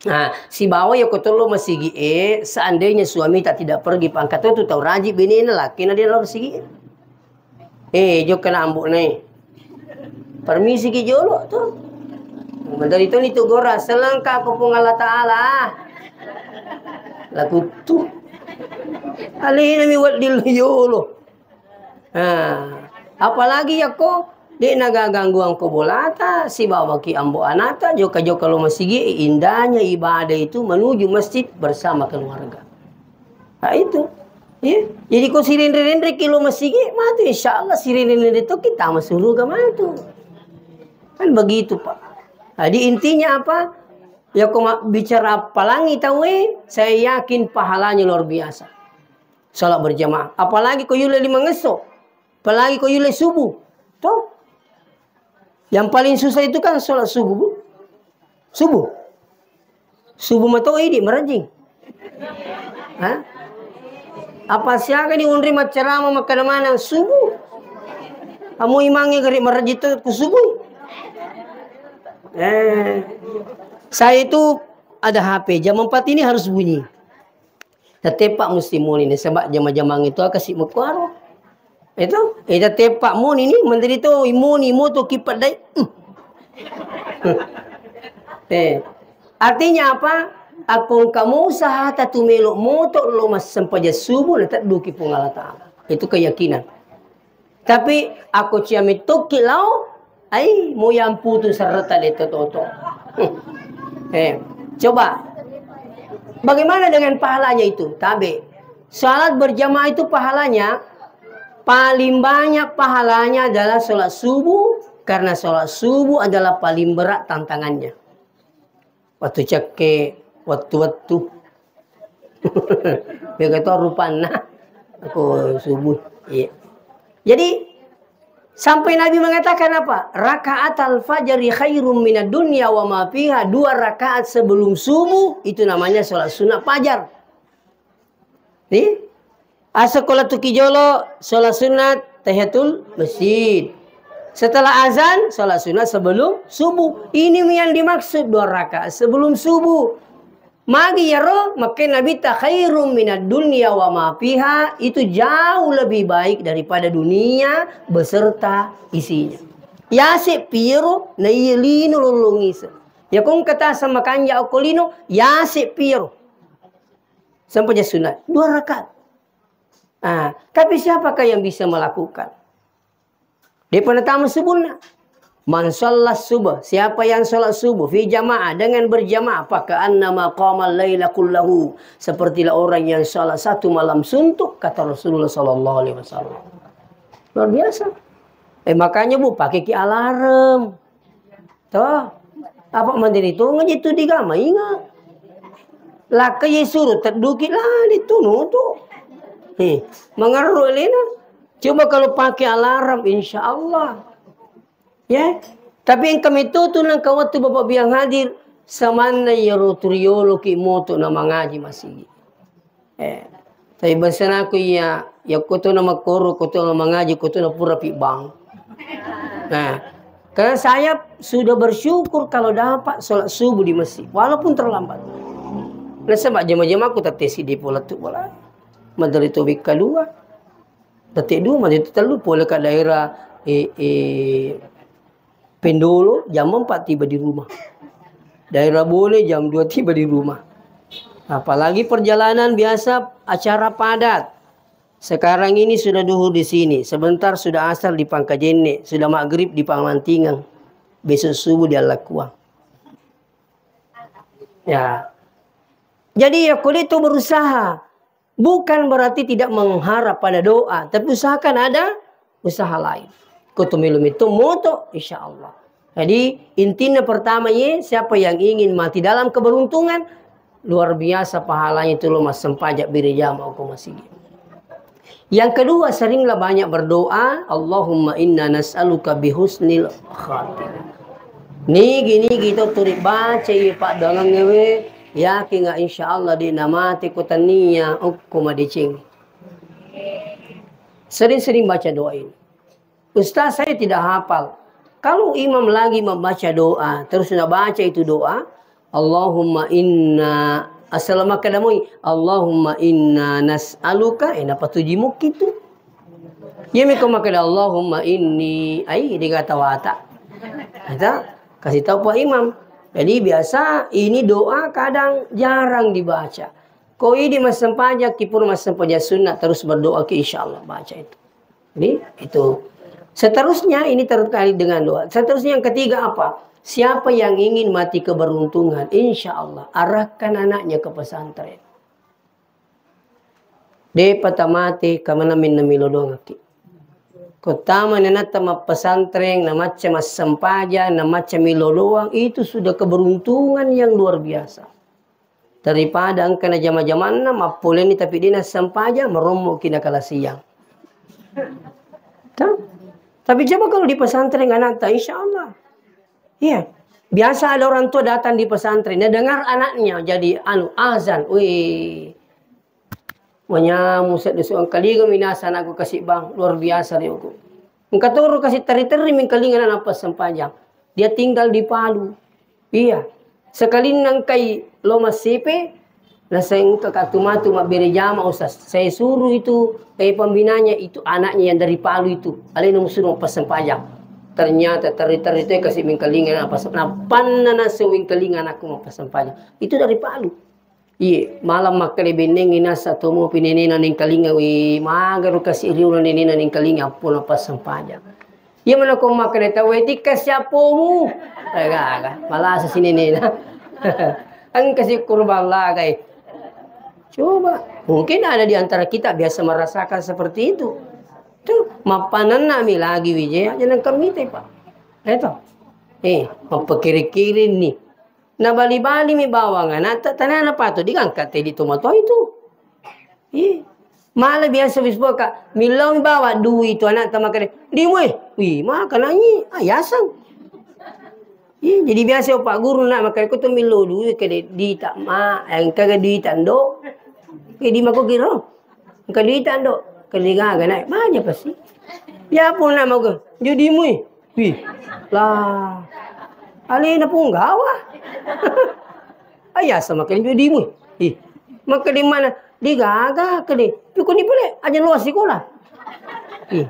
Nah, sibawa ya ko tollo masigi e, seandainya suami tak tidak pergi, pangkat tu tau raji bini na laki na dia masigi e. Eh, jokka na ambo'na e. Permisi ki jolo to. Menteri to ni tu gora, selengka ko Puang Allah Ta'ala. Lakuttu. Alena mi wedding lo jolo. Nah, apalagi yakko de nagagangguang ko bolata, sibawa ki ambo anata, jokka-jokka lo masigi, indahnya ibadah itu menuju masjid bersama keluarga. Nah, itu. Ya. Jadi ko sirenre-renre ki lo masigi, matu insya Allah sirenre-renre to kita masuruga matu. Kan begitu, Pak. Jadi intinya apa? Ya ko ma-, bicara palangi tau e, saya yakin pahalanya luar biasa. Salat berjamaah. Apalagi ko yule lima ngesso. Apalagi ko yule subuh. Toh? Yang paling susah itu kan salat subuh, Bu. Subuh. Subuh mato idi marajing. Hah? Apa siaga ni onri maccarama makkeda maneng subuh? Amo imangnge gare marajing to ku subuh. Eh, saya itu ada H P, jam empat ini harus bunyi. Tettepa musti moni nasaba jama-jamang itu akasi mekuaro. Itu, eh, tettepa moni ni, menteri to imoni moto kipat dai. Hmm. Eh, artinya apa? Akong kamu usaha tatu melo moto lo massempajang subuh na tedduki Puang Allah Ta'ala. Itu keyakinan. Tapi akko cia mettoki lao, ai, mo yamputu serreta de toto. Eh, coba. Bagaimana dengan pahalanya itu? Tabe. Salat berjamaah itu pahalanya, paling banyak pahalanya adalah salat subuh, karena salat subuh adalah paling berat tantangannya. Wettu cekke, wettu-wettu. Mega to rupanna. Aku subuh. Iya. Jadi, sampai Nabi mengatakan apa? "Rakaatal fajri khairum minad dunya wa ma fiha." Dua rakaat sebelum subuh, itu namanya sholat sunat fajar. Nih, asekko lettuki jolo, sholat sunat tahiyatul masjid. Setelah azan, sholat sunat sebelum subuh. Ini yang dimaksud dua rakaat sebelum subuh. Magi yaro, makke Nabitta khairum minad dunya wa ma fiha, itu jauh lebih baik daripada dunia beserta isinya. Yase piero na iya lino lollong isa. Ya kong kata sama kanja okko lino, yase piero. Sempajang sunat, dua rakaat. Ah, tapi siapakah yang bisa melakukan? Depa natama subuhna. "Man shalla subh, siapa yang sholat subuh fi jamaah, dengan berjamaah, fa ka'annama qamal laila kullahu, sepertilah orang yang sholat satu malam suntuk," kata Rasulullah sallallahu alaihi wasallam. Luar biasa. Eh, makanya, Bu, pakai ki alarm. Toh, apa mandiri tu ngaji tu digama inga. Laka ye suruh tedduki lali tu nutu. Eh, mengeru lena. Coba kalau pakai alarm, insya Allah. Ya, tapi engka metto tu nengka wettu Bapak biang hadir, samanna iyaro turiolo ki moto na mangaji masigi. Eh, tapi bangsanaku iya, ya koto na makkoro, koto na mangaji, koto na pura pi bang. Nah, karena saya sudah bersyukur kalau dapat sholat subuh di masjid, walaupun terlambat. Nasaba jama-jamaku tattesi di pola tu bola. Madari tu wikka dua. Tette dua, mate tellu, pole ka daerah, eh, eh, Pendolo, jam empat tiba di rumah. Daerah Bone, jam dua tiba di rumah. Apalagi perjalanan biasa acara padat. Sekarang ini sudah duhur di sini, sebentar sudah asar di Pangkajenne, sudah maghrib di Pamantingan, besok subuh di Allakuang. Ya. Jadi ya, kulit itu berusaha. Bukan berarti tidak mengharap pada doa, tapi usahakan ada usaha lain. Kutu milu mitu moto, insya Allah. Jadi, intinya pertama ye, siapa yang ingin mati dalam keberuntungan, luar biasa pahalanya itu lo massempajak biri jama ko masigi. Yang kedua, seringlah banyak berdoa, "Allahumma inna nas'aluka bihusnil khatimah." Nigi-nigi to turi baca ye paddoangan ngewe, yakin nggak insya Allah di namate ko tania, okko madeceng. Sering-sering baca doa ini. Ustaz, saya tidak hafal. Kalau imam lagi membaca doa, terus nabaca itu doa, "Allahumma inna," asal makkeda moi, "Allahumma inna nas'aluka," eh, napatuji mukki tu. Iya miko makkeda, "Allahumma inni," ai, dega tawata. Kita kasih tahu Pak Imam. Jadi biasa ini doa kadang jarang dibaca. Ko idi massempajang, ki pura massempajang sunnah, terus berdoa ki, insya Allah baca itu. Jadi, itu. Seterusnya, ini terkait dengan doa. Seterusnya, yang ketiga apa? Siapa yang ingin mati keberuntungan, insya Allah, arahkan anaknya ke pesantren. Depa tamate, kamana minna milo doangki. Kotama nanatta mappesantren, namacca massempajang, namacca milo doang, itu sudah keberuntungan yang luar biasa. Daripada engka na jama-jamanna, mappoleni tapi de nassempajang, marommoki nakala siang. Kan? Tapi coba kalau di pesantren anakta, insya Allah. Iya. Biasa ada orang tua datang di pesantren, dia dengar anaknya jadi anu azan, wih. Manyamu sedde su engkalinga minasa anakku kasi bang, luar biasa riyoku. Engka toro kasi terri-terri mengkalinga anak pas sempajang. Dia tinggal di Palu. Iya. Sekalinna engkai lo masipe, naseng engka ka tu matu mabbere jama, Ustaz. Saya suruh itu, eh, pembinanya itu, anaknya yang dari Palu itu. Alena musuruh pas sempajang. Ternyata terri-terri itu kasi mengkalinga anak pas, napanna naseng wengkalinga anakku mappasempajang. Itu dari Palu. Iye, malam makkeda bennengngi nasa tomo pinenena nengkalinga, wi, magaro kasi riolo nenena nengkalinga, appona passempajang. Iya mana ko makkeda tau, "Eh, tikka siappomu?" Eh, gaga, malasa si nenena. Engka si kurban lagai. Coba, mungkin ada di antara kita biasa merasakan seperti itu. Tuh, mappanenna mi lagi wijaya, jangan kemite, Pak. Itu. Eh, mappekiring-kiring nih. Nabali-balimi bawang anatta, tanana pato digangka tedi tomatoa itu. Ih, mala biasa bisboka, millau bawa dui tu anatta makkeda, "Di mue." Wih, maka nanyi, ah, yaseng. Ih, jadi biasa opa guru nak makkeda, "Ko tu millau dui kede dita ma, engka ga dui tando." Jadi mako kiro. Engka duita, Ndok? Engka duit gaga, Nak? Banyak pasti. Ya pun, Nak, mau ke? Jadi mui. Wih. Lah. Alena pun gawa. Ayah sama kan jadi mui. Ih. Maka di mana? Di gaga ke di. Piko ni pole aja luas sekolah. Ih.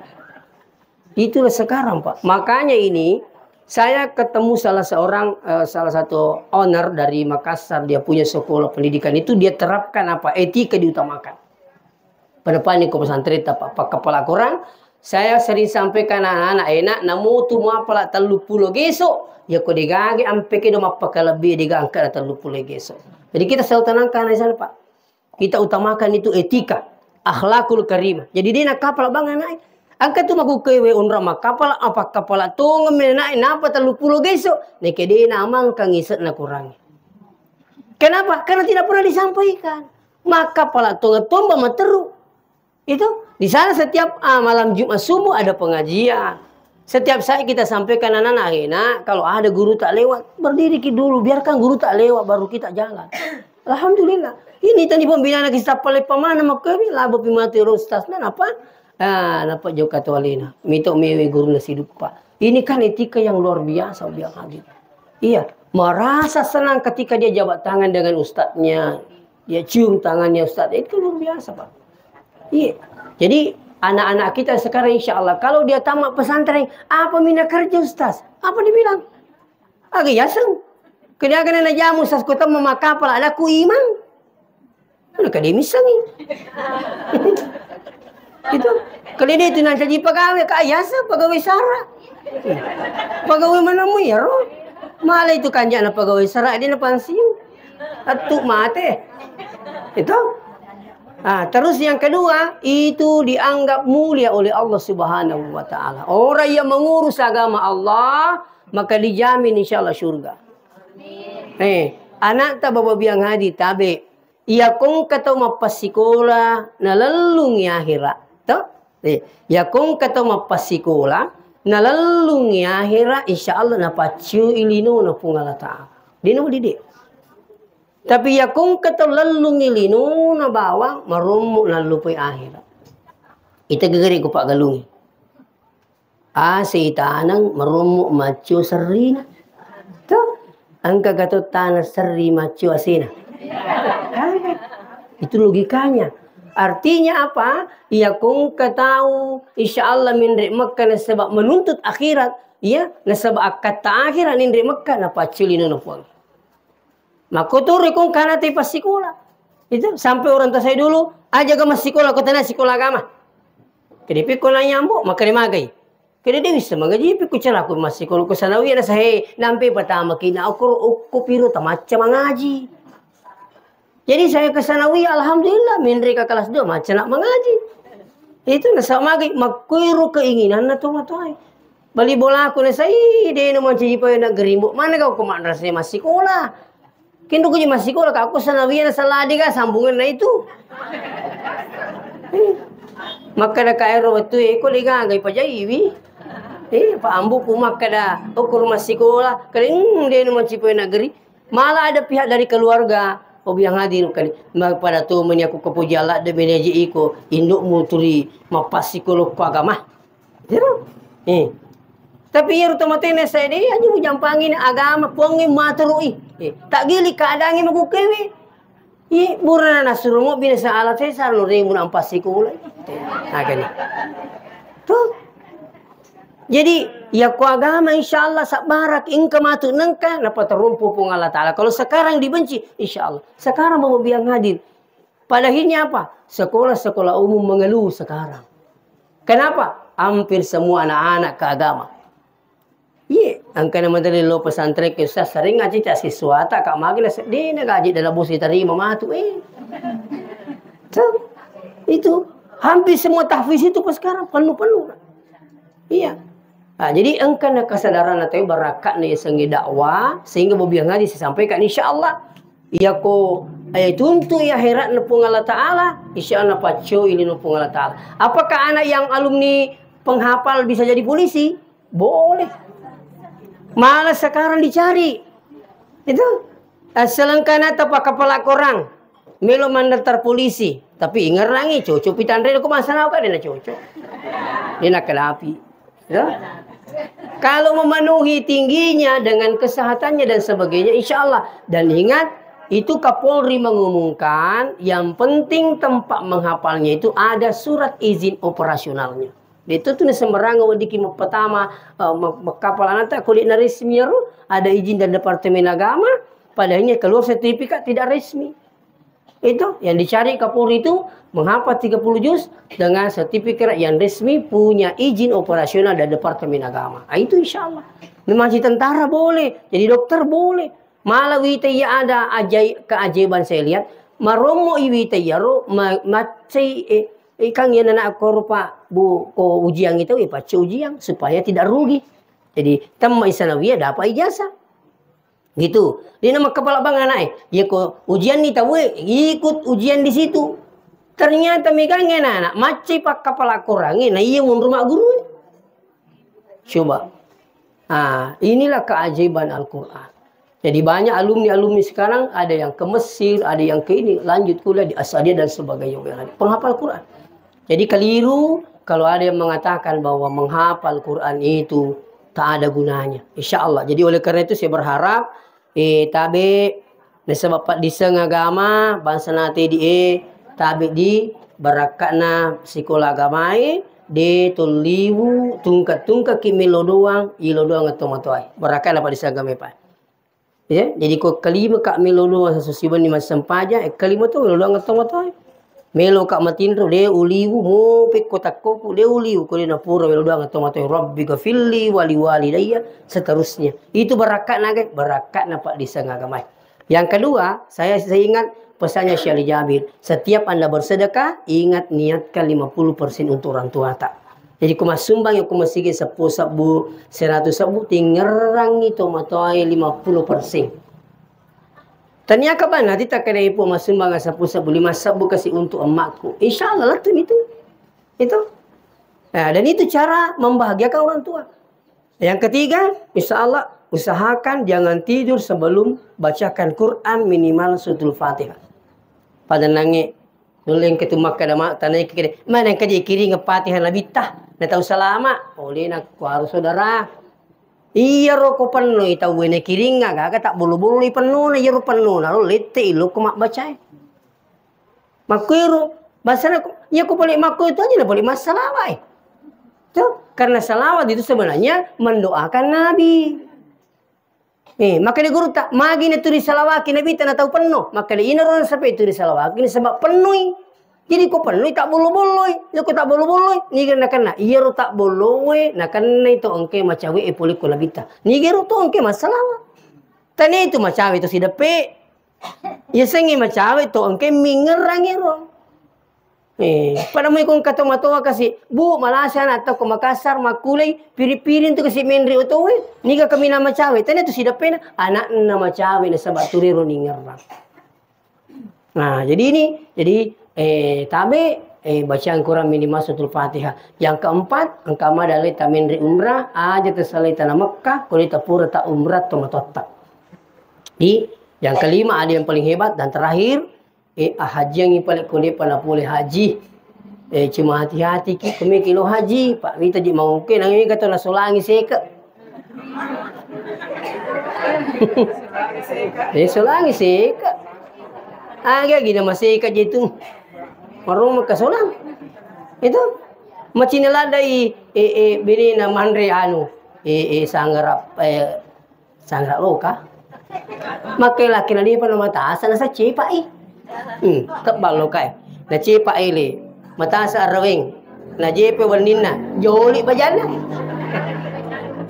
Itulah sekarang, Pak. Makanya ini, saya ketemu salah seorang, eh, salah satu owner dari Makassar, dia punya sekolah pendidikan itu, dia terapkan apa? Etika diutamakan. Pada panik ke pesantren, apa, apa kepala kurang, Saya sering sampaikan anak-anak, eh, nak, namutu muapala telluppulo geso, ya ko degaga ampe kedo mappakalebbi dega angka telluppulo geso. Jadi kita selalu tenangkan di sana, Pak. Kita utamakan itu etika, akhlakul karimah. Jadi dia nakapala bang anak. Angka tu makukewe onrang makapala, apa kapala tongeng menai napa telluppulo geso. Neke de namangkang ise'na kurangi. Kenapa? Karena tidak pernah disampaikan. Makapala tongeng tomba materu. Itu di sana setiap, ah, malam Jumat subuh ada pengajian. Setiap saat kita sampaikan anak-anak, "Eh, nak, kalau ada guru tak lewat, berdiri ki dulu, biarkan guru tak lewat, baru kita jalan." Alhamdulillah. Ini tadi pembinaan kita paling pamana makkewi labo pimatu ro ustaz. Nah, apa? Ah, napa joka tualina. Mito mewe guru nasi dupa. Ini kan etika yang luar biasa, biar hadir. Iya, merasa senang ketika dia jabat tangan dengan ustadznya. Dia cium tangannya ustadz. Itu luar biasa, Pak. Iya. Jadi, anak-anak kita sekarang, insya Allah, kalau dia tamat pesantren, "Apa mina kerja, Ustaz?" Apa dibilang? "Aga yaseng. Kena kena na jamu, Ustaz, kota mama kapal, ada ku imang." Mana kade missengi. Itu. Kade de tu nancaji pegawai, ka yasa pegawai sara. Pegawai mana mu ya, ro? Malah itu kanjana pegawai sara, dia na pensiun. Atu mate. Itu. Ah, terus yang kedua, itu dianggap mulia oleh Allah Subhanahu wa Ta'ala. Orang yang mengurus agama Allah, maka dijamin insya Allah surga. Eh, anak tak bawa biang haji, tabe. Iya kongka tau mappassikola, nalellungi ahera. To? Eh, iya kongka tau mappassikola, nalellungi ahera, insya Allah napaccui linona Puang Allah Ta'ala. Dino didik. Tapi iya kongka tau lellungi linona bawang, marommo nallupai ahera. Ita gegere ku paggalungi. Ase itaneng marommo maccio serrina. To? Engka gato taneng serri maccio asena. Itu logikanya. Artinya apa? Iya kongka tau, insya Allah menre Mekka nasaba menuntut akhirat. Iya, nasaba akkatta akhirat ninre Mekka, napaccio linona Puang. Makkotoro kongka anatta passikola. Itu sampai orang tua saya dulu, aja ga massikola, ko tania sikola agama. Kedepi ko nanya ambo, makkeda magai. Kede de wissa mangaji pi ku calaku massikola ko sanawiyah na sahe, nampe pertama kina okko, okko piro tamacca mangaji. Jadi saya ke sanawiyah, alhamdulillah, menre ka kelas dua, macca nak mangaji. Itu nasaba magai, makkuiro keinginanna tomatoae. Bali bolaku nasai, de no mancaji pegawai negeri, mbo, mana kau ko madrasah massikola? Kinro kuji massikola, ka ko sanawiyah na saladi ka sambunganna itu. Makkeda ka ero wettu e, ko de gaga ipajaiwi. Eh, pa ambuku makkeda, okko massikola, kering de no mancaji pegawai negeri. Malah ada pihak dari keluarga, oh, yang hadir kali. Ma-, pada tu meni aku kepuji Allah de meneji iko, indukmu turi mappassikola ko agama. Iyaro? Eh. Tapi iyaro tomatoana sae de, aja mujampangina agama, Puangnge maturu'i. Eh, taggili keadaangnge magukewe. Iya, burana nasuro mo binasa ala sesa lo remu nampa sikola. Agani. Tuh. Jadi, ya ko agama insya Allah sabbarak, engka matu nengka, napaterompo Puang Allah Ta'ala. Kalau sekarang dibenci, insya Allah. Sekarang mau biang hadir. Pada akhirnya apa? Sekolah-sekolah umum mengeluh sekarang. Kenapa? Hampir semua anak-anak ke agama. Iya, engkana maderi lo pesantren ke Ustaz, sering ngaji tak siswa, tak kak magi lah sedih, gaji dalam bos diterima matu, eh. Tuh, itu. Hampir semua tahfiz itu pas sekarang penuh-penuh. Iya. Nah, jadi engkana kesadaran atau barakatna ya sengge dakwah, sehingga bobiang ngaji saya sampaikan, insya Allah. Iya ko, eh, tuntu ya akhirat na Puang Allah Ta'ala, insya Allah pacco ini na Puang Allah Ta'ala. Apakah anak yang alumni penghafal bisa jadi polisi? Boleh. Malah sekarang dicari. Itu. Selengkana tapa kepala korang. Melo mandaftar polisi. Tapi ingerangi, cocok pitanre ko masalah kan dia cocok. Dia nak kelapi. Ya. Kalau memenuhi tingginya dengan kesehatannya dan sebagainya, insya Allah. Dan ingat, itu Kapolri mengumumkan, yang penting tempat menghafalnya itu ada surat izin operasionalnya. Itu tuh sembarangan wadiki pertama, eh, me-, kapal anak tak kulit narismi ro, ada izin dari Departemen Agama, padahalnya keluar sertifikat tidak resmi. Itu yang dicari Kapolri itu menghafal tiga puluh juz dengan sertifikat yang resmi, punya izin operasional dari Departemen Agama. Ah, itu insya Allah. Memang si tentara boleh, jadi dokter boleh. Malah wita iya ada ajai-, keajaiban saya lihat, marommo i wita iyaro, ma-, maccai, eh, eh, kang iya nana koro Pak, Bu, ko ujian itu, eh, pacce ujian supaya tidak rugi. Jadi, temma i sanawiyah dapat ijazah. Gitu. Dena makkapala bang ana'e. Iya ko ujian ni tauwe, ikut ujian di situ. Ternyata megangngi anak-anak, maccai pakkapala Korangnge, na iya munru magguru. Coba. Ah, inilah keajaiban Al-Quran. Jadi banyak alumni-alumni sekarang, ada yang ke Mesir, ada yang ke ini, lanjut kuliah di As'adiyah dan sebagainya. Penghafal Quran. Jadi keliru kalau ada yang mengatakan bahwa menghafal Quran itu tak ada gunanya. Insya Allah. Jadi oleh karena itu saya berharap, eh, tabe, nasaba paddisseng agama, bangsa nate di e, tabe di barakka'na sikola agamae, de tolliwu, tungka-tungkaki melo doang, ilo doang tomatoae. Barakka'na paddisseng agamae, Pak. Ya, jadi ko kelima ka melo doang sasusibanni massempajang, eh, kelima tu melo doang tomatoae. Melo ka matinro, de uliwu, mope ko takkoku, de uliwu, ko de napura melo doang tomatoae. Rabbi gafilli wali walidayya, seterusnya. Itu barakka'na, guys, barakka'na paddisseng agamae. Yang kedua, saya, saya ingat pesannya Syekh Ali Jabir, setiap Anda bersedekah, ingat niatkan lima puluh persen untuk orang tua ta. Jadi, ko massumbang ya, ko masigi seppulo sebbu, seratus sebbu, tingngerangngi tomatoae lima puluh persen. Tania kapan nanti tak kena ipo massumbang seppulo sebbu, lima sebbu kasih untuk emakku. Insya Allah lettu itu. Itu. Nah, dan itu cara membahagiakan orang tua. Yang ketiga, insya Allah, usahakan jangan tidur sebelum bacakan Quran minimal Suratul Fatihah. Pada nange, nulleng ketu makkada ma-, tanai kede, mana yang kaji kiring Fatihah Nabitta, na tau salama, oleh nak kuaru saudara. Iya ro ko pennoi tau wene kiring, aga tak bulu-bulu pennona, iya ro pennona, lo lette ilo ko mabbacai. Makkuiro, bangsana ko, iya ko pole makkuiro tu aja na pole massalawae. Tuh, karena salawat itu sebenarnya mendoakan Nabi. Eh, maka di guru tak, magi na turi salawaki Nabi ta na tau penno. Maka di ina ron sampai turi salawaki na sebab pennoi. Jadi ko pennoi tak bollo-bolloi. Iya ko tak bollo-bolloi, niga nakenna. Iya ro tak bolloe, nakenna itu engke macawe e pole ko Nabi ta. Niga ro to engke massalawa. Tane itu macawe to sidepe. Yasengnge macawe to engka mingngerang ero. Eh, pada mui ko engka to matoa kasi, Bu, malasa anak to ko Makassar, makkulai, piring-piring tu kasi menre otowe, niga kaminang macawe, tania tu sideppena, anakna macawe nasaba turiro ningerang. Nah, jadi ini, jadi, eh, tabe, eh, bacaan Quran minimal Suratul Fatihah. Yang keempat, engka mada le ta menre umrah, aja tersalai tanah Mekah, ko le ta pura ta umrah to matotta. Di yang kelima, ada yang paling hebat dan terakhir, eh, ah, hajiangngi pale ko depa napole haji. Eh, cuma hati-hati ki, kumi kilo haji, Pak, mita ji mau ke, nang mika to nasolangi seke. Eh, solangi seke. Aga gina maseka je tu. Marung maka solang. Itu. Macina ladai, eh, eh, bini na manre anu. Eh, eh, sangara, eh, Sangra loka. Makke laki na depa na matasa na sacepa i. Hmm, tebbal loka e. Na cepa ele. Matasa arraweng. Na jepe wenninna. Joli bajanna.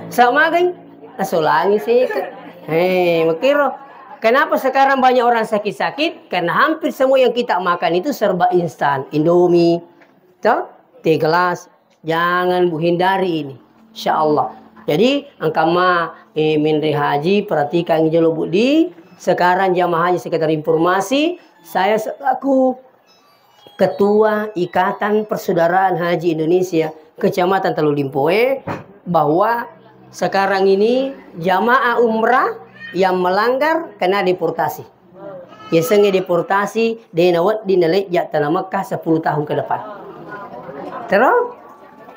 Sa magai. Nasolangi seke. Hei, makkiro. Kenapa sekarang banyak orang sakit-sakit? Karena hampir semua yang kita makan itu serba instan. Indomie, toh? Teh gelas, Jangan, Bu, hindari ini. Insya Allah. Jadi, engka ma, eh, menre haji, perhatikan jolo, Bu, di sekarang jamaah haji, sekedar informasi, saya selaku Ketua Ikatan Persaudaraan Haji Indonesia Kecamatan Tellu Limpoe, bahwa sekarang ini jamaah umrah yang melanggar kena deportasi. Yasengnge deportasi, de nawedding nalejja tana Mekah sepuluh tahun ke depan. Terus,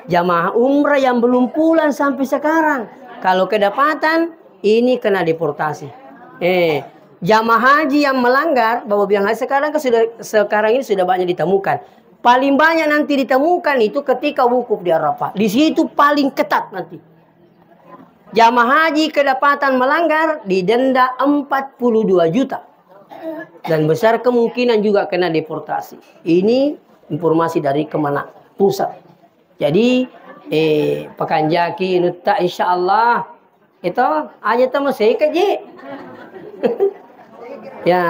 jamaah umrah yang belum pulang sampai sekarang, kalau kedapatan, ini kena deportasi. Eh, jamaah haji yang melanggar, Bapak bilang, sekarang kan sudah, sekarang ini sudah banyak ditemukan. Paling banyak nanti ditemukan itu ketika wukuf di Arafah. Di situ paling ketat nanti. Jamaah haji kedapatan melanggar didenda empat puluh dua juta. Dan besar kemungkinan juga kena deportasi. Ini informasi dari Kemenag Pusat. Jadi, eh, pakanjaki nutta, insya Allah. Itu aja tama seka je. Ya,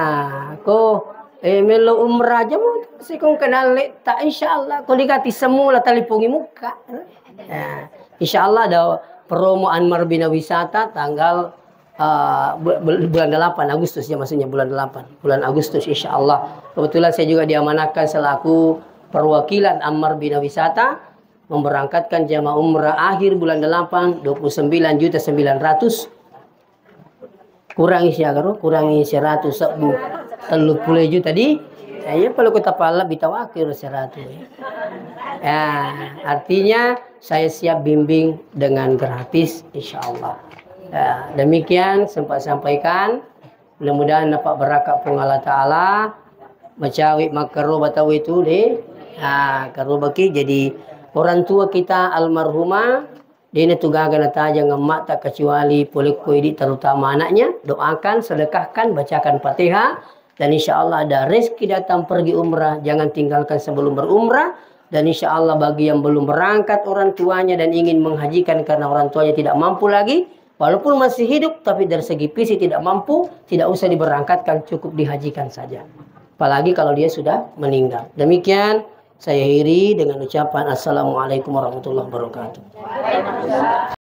ko, eh, melo umrah aja mu, sikong kenal le, tak insya Allah. Ko digati semula talipungi muka. Ya, insya Allah ada promo Anmar Bina Wisata tanggal, eh, bu-, bu-, bulan delapan Agustus ya, maksudnya bulan delapan. Bulan Agustus insya Allah. Kebetulan saya juga diamanahkan selaku perwakilan Anmar Bina Wisata memberangkatkan jamaah umrah akhir bulan delapan, dua puluh sembilan juta sembilan ratus. Kurangi siaga ro, kurangi seratus sebbu. Tellu puluh juta di. Ya, iya, kalau kota pala bitawakil seratus. Ya, artinya saya siap bimbing dengan gratis, insya Allah. Ya, demikian sempat sampaikan. Mudah-mudahan dapat berkah Puang Allah Ta'ala. Macawi makkaroba tau itu deh. Ah, karobaki jadi orang tua kita almarhumah. Dena tu gaga natajang emma tak kecuali polekko idi, terutama anaknya. Doakan, sedekahkan, bacakan Fatihah. Dan insya Allah ada rezeki datang pergi umrah. Jangan tinggalkan sebelum berumrah. Dan insya Allah bagi yang belum berangkat orang tuanya dan ingin menghajikan karena orang tuanya tidak mampu lagi, walaupun masih hidup, tapi dari segi fisik tidak mampu, tidak usah diberangkatkan, cukup dihajikan saja. Apalagi kalau dia sudah meninggal. Demikian saya akhiri dengan ucapan assalamualaikum warahmatullahi wabarakatuh.